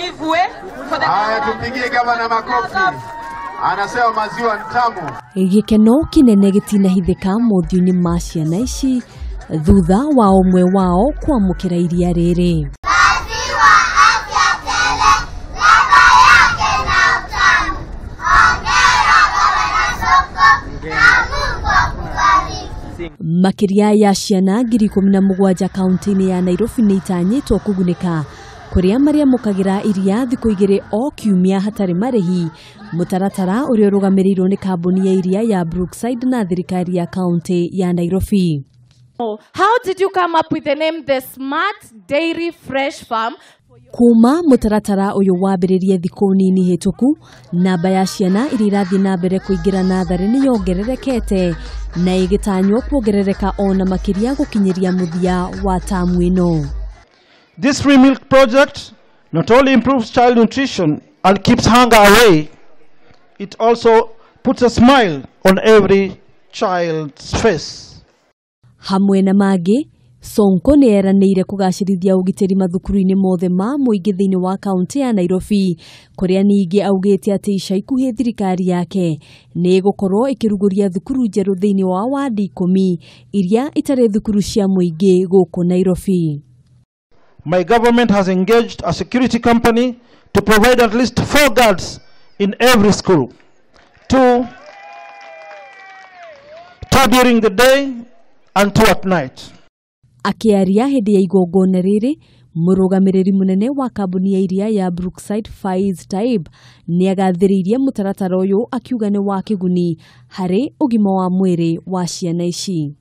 give way for the Haya, tumpigie gavana makofi. Anasema maziwa ni tamu. Gĩkeno kĩnene gĩtinahithĩka mothiũ-inĩ ma ciana ici thutha wa ũmwe wao kwamũkĩra iria rĩrĩ. Maziwa afya tele, ladha yake na utamu. Hongera Gavana Sonko na Mungu akubariki. Makĩria ya ciana 17,000 kaunti-inĩ ya Nairobi nĩ itanyĩtwo kũgunĩka kũrĩa marĩamũkagĩra iria thikũ 2 o kiumia hatarĩ marĩhi, mũtaratara ũrĩa ũrũgamĩrĩirwo nĩ kambuni ya iria ya Brookside na thirikari ya kaunti ya Nairobi. How did you come up with the name The Smart Dairy Fresh Farm? Kuma mũtaratara ũyũ wambĩrĩrie thikũ nini hĩtũku, namba ya ciana iria irathiĩ na mbere kũingĩra natharĩ nĩ yongererekete na ĩgĩtanywo kuongerereka ona makĩria gũkinyĩria mũthia wa tamu ĩno. This free milk project not only improves child nutrition and keeps hunger away, it also puts a smile on every child's face. Hamwe na mangĩ, Sonko nĩ eranĩire kũgacĩrithia ũgitĩri mathukuru-inĩ mothe ma mũingĩ thĩinĩ wa kaunti ya Nairobi, kũrĩa ningĩ augĩte atĩ ica ikuhĩ thirikari yake nĩ ĩgũkorwo ĩkĩrugũria thukuru njerũ thĩinĩ wa wadi 10 iria itarĩ thukuru cia mũingĩ gũkũ Nairobi. My government has engaged a security company to provide at least 4 guards in every school. 2 during the day and 2 at night. Akĩaria hĩndĩ ya igongona rĩrĩ, mũrũgamĩrĩri mũnene wa kambuni ya iria ya Brookside Faiz Taib nĩagathĩrĩirie mũtaratara ũyũ akiuga nĩ wa kĩguni harĩ ũgima wa mwĩrĩ wa ciana ici.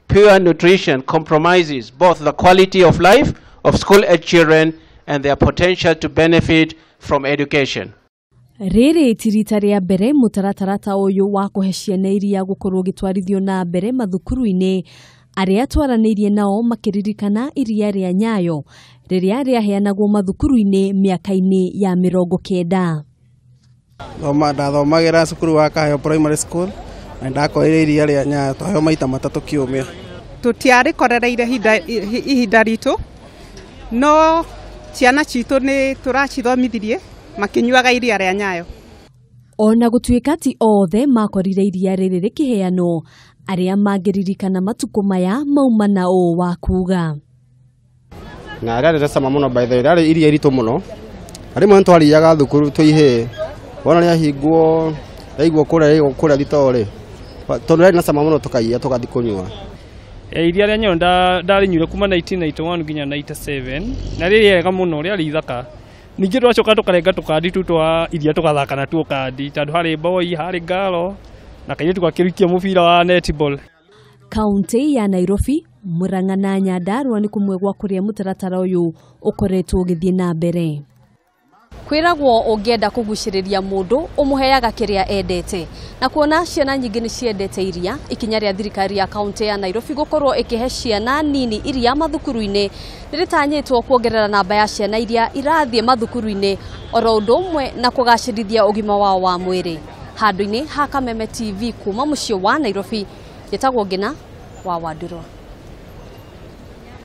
Poor nutrition compromises both the quality of life of school-age children and their potential to benefit from education. Rĩrĩ ti rita rĩa mbere mũtaratara ta ũyũ wa kũhe ciana iria gũkorwo ũgĩtwarithio na mbere mathukuru-inĩ, arĩa twaranĩirie nao makĩririkana iria rĩa Nyayo rĩrĩa rĩaheanagwo mathukuru-inĩ mĩaka-inĩ ya 90. Ndathomagĩra cukuru wa Kahayo Primary School na ndakorire iria rĩa Nyayo twaheo maita 3 kiumia. Tũtiarĩkorereire ihinda ritũ, no ciana citũ nĩ tũracithomithirie makĩnyuaga iria rĩa Nyayo. Ona gũtuĩka ti othe makorire iria rĩrĩ rĩkĩheanwo, arĩa mangĩririkana matukũ maya mauma na ũũ wa kuga. Na rĩarĩ rĩa cama mũno, by the way, rĩarĩ iria iritũ mũno. Rĩmwe nĩtwarĩaga thukuru tũihĩĩ, wona rĩahingwo rĩaigwo kũrĩa thitoo rĩ, tondũ rĩarĩ na cama mũno tũkaiya tũgathiĩ kũnyua. Iria rĩa Nyayo ndarĩnyuire kuma 1991 nginya 97 na rĩrĩ rĩega mũno, rĩarĩ ithaka. Ningĩ twacoka tũkarenga tũkandi tũu twa iria tũgathaka natuo kandi, tondũ harĩ boy, harĩ girl na kairĩtu gakĩrikia mũbira wa netball. Kaunti ya Nairobi, Murang'a na Nyandarua nĩ kũmwe gwa kũrĩa mũtaratara ũyũ ũkoretwo ũgĩthiĩ na mbere. Kwĩragwo ũngĩenda kũgucĩrĩria mũndũ ũmũheaga kĩrĩa endete, na kuona ciana nyingĩ nĩ ciendete iria, ikinya rĩa thirikari ya kaunti ya Nairobi gũkorwo ĩkĩhe ciana nini iria mathukuru-inĩ nĩrĩtanyĩtwo kuongerera namba ya ciana iria irathiĩ mathukuru-inĩ oro ũndũ ũmwe na kũgacĩrithia ũgima wao wa mwĩrĩ. Handũ-inĩ ha Kameme TV kuma mũciĩ wa Nairobi, njĩtagwo Ngina wa Wandũrũ.